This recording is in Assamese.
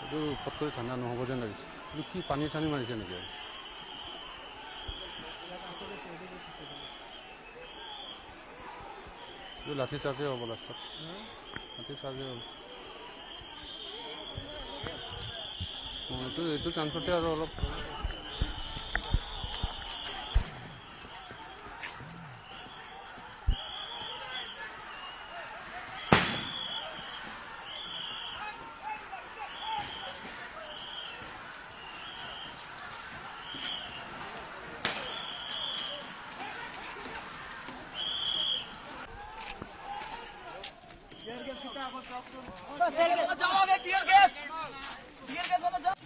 এইটো ফটকৰি ঠাণ্ডা নহ'ব যেন লাগিছে। এইটো কি পানী চানী মাৰিছে নেকি? এইটো লাঠি চাৰ্জে হ'ব লাষ্টত, লাঠি চাৰ্জে হ'ব। এইটো চান্সতে আৰু অলপ tear gas, tear gas.